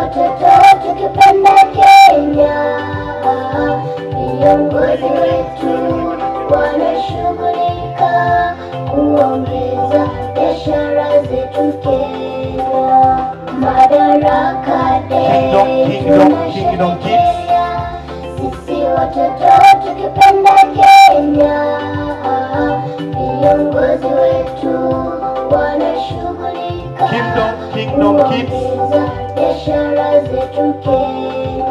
watoto tukipenda Kenya, viongozi wetu wanashughulika kuongeza biashara zetu Kenya. Madaraka Day tunasherehekea, sisi watoto tukipenda Kenya, viongozi wetu wanashughulika kuongeza biashara zetu Kenya.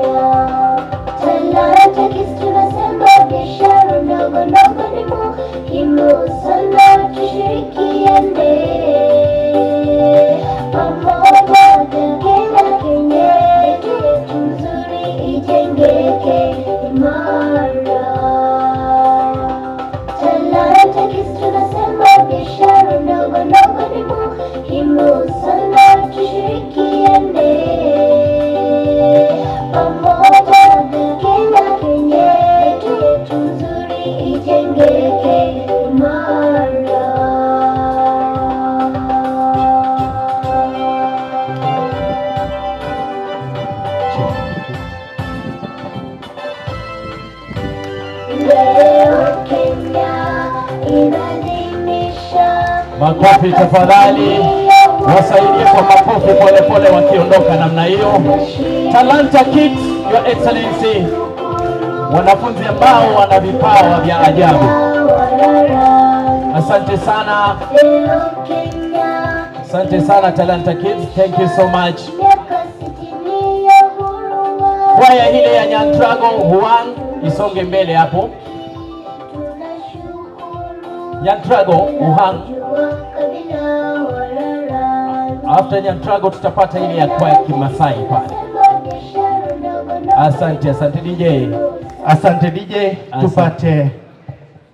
Talanta Kids tunasema biashara ndogo ndogo ni muhimu sana, tushirikiane pamoja. Kenya, Kenya yetu nzuri ijengeke imara. Talanta Kids tunasema biashara ndogo ndogo ni muhimu sana, tushirikiane pamoja. Kenya, Kenya yetu nzuri ijengeke imara. Leo Kenya inaadhimisha. Makofi tafadhali, wasaidie kwa makofi polepole wakiondoka namna hiyo. Talanta Kids, Your Excellency, wanafunzi ambao wana vipawa vya ajabu. Asante sana, asante sana Talanta Kids, thank you so much. Kwaya ile ya Nyantrago Huang isonge mbele hapo. Nyantrago Huang. After Nyantrago tutapata ile ya kwaya Kimasai pale. Asante, asante DJ. Asante DJ, tupate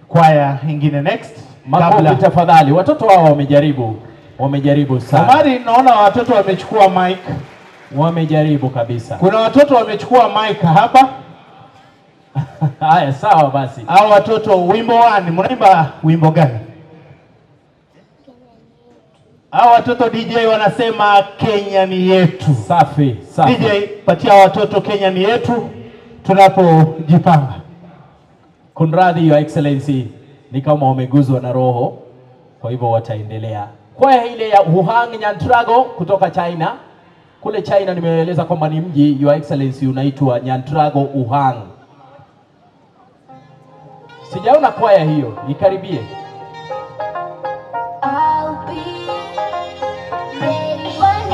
kwaya ingine next. Makofi tafadhali. Watoto wao wamejaribu. Wamejaribu sana. Omari, naona watoto wamechukua mic. Wamejaribu kabisa. Kuna watoto wamechukua mic hapa. Haya, sawa basi. Hao watoto wimbo wani, mnaimba wimbo gani? Hao watoto DJ wanasema Kenya ni yetu. Safi, safi. DJ, patia watoto Kenya ni yetu tunapojipanga. Kunradhi, Your Excellency, ni kama wameguzwa na roho, kwa hivyo wataendelea. Kwaya ile ya Wuhan Nyantrago kutoka China. Kule China nimeeleza kwamba ni mji, Your Excellency, unaitwa Nyantrago Wuhan. Sijaona kwaya hiyo, ikaribie. I'll be ready when